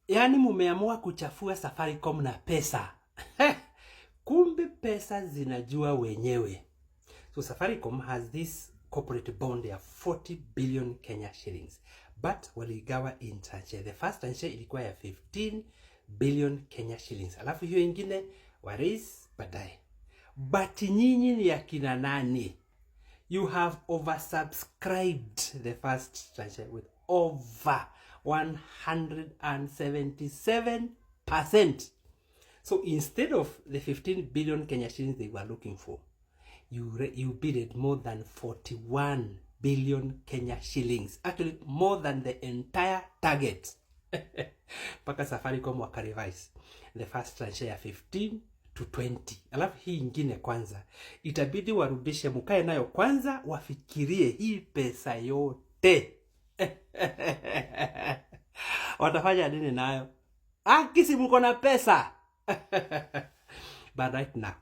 Yaani mumeamua kuchafua Safaricom na pesa. Kumbe pesa zinajua wenyewe. So Safaricom has this corporate bond ya 40 billion Kenya shillings. But waligawa in tranche. The first tranche ilikuwa ya 15 billion Kenya shillings. Alafu hiyo ingine wa raise baadaye. But nyinyi ni akina nani? You have oversubscribed the first tranche with over 177%. So instead of the 15 billion Kenya shillings they were looking for, you bidded more than 41 billion Kenya shillings. Actually, more than the entire target. Mpaka Safaricom wakarevise the first tranche ya 15 to 20. Alafu hii ingine kwanza itabidi warudishe, mukae nayo kwanza, wafikirie hii pesa yote watafanya nini nayo? Akisi mko na pesa. But right now,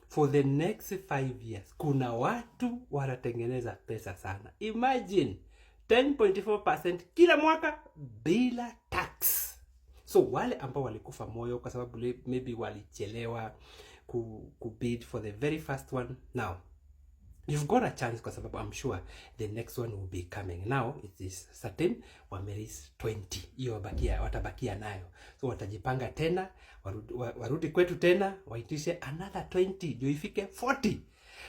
for the next 5 years, kuna watu wanatengeneza pesa sana. Imagine 10.4% kila mwaka bila tax. So wale ambao walikufa moyo kwa sababu maybe walichelewa ku bid for the very first one, now you've got a chance, kwa sababu I'm sure the next one will be coming. Now it is certain wameraise 20, hiyo watabakia nayo, so watajipanga tena warudi kwetu tena waitishe another 20 ndio ifike 40.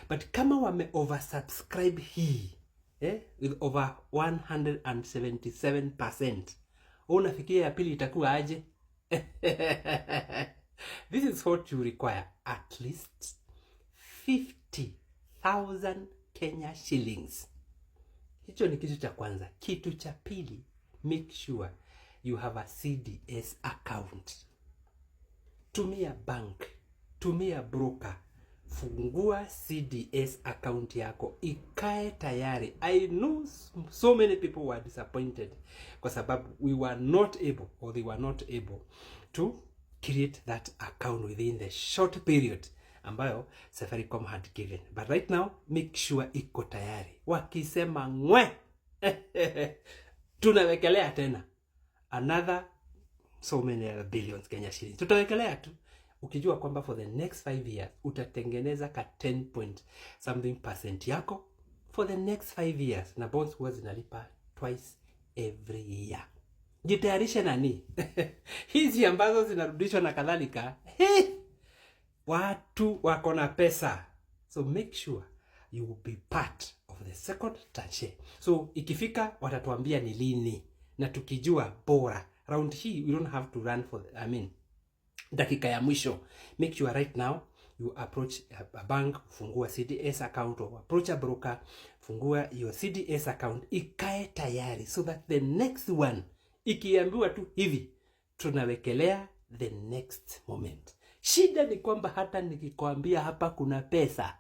But kama wame oversubscribe hii with over 177%, unafikiria ya pili itakuwa aje? This is what you require: at least 50,000 Kenya shillings. Hicho ni kitu cha kwanza. Kitu cha pili, make sure you have a CDS account. Tumia bank, tumia broker, fungua CDS account yako ikae tayari. I know so many people were disappointed kwa sababu we were not able or they were not able to create that account within the short period ambayo Safaricom had given. But right now, make sure iko tayari. Wakisema ngwe, tunawekelea tena another so many other billions Kenya shillings. Tutawekelea tu ukijua kwamba for the next 5 years utatengeneza ka 10 point something percent yako for the next 5 years, na bonds huwa zinalipa twice every year. Jitayarishe nani hizi ambazo zinarudishwa na kadhalika. He! Watu wako na pesa, so make sure you will be part of the second tranche. So ikifika watatuambia ni lini, na tukijua bora round hii we don't have to run for the, I mean, dakika ya mwisho. Make sure right now you approach a bank, fungua CDS account, or approach a broker, fungua your CDS account ikae tayari, so that the next one ikiambiwa tu hivi, tunawekelea the next moment. Shida ni kwamba hata nikikwambia hapa kuna pesa,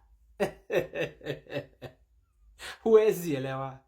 huwezi elewa.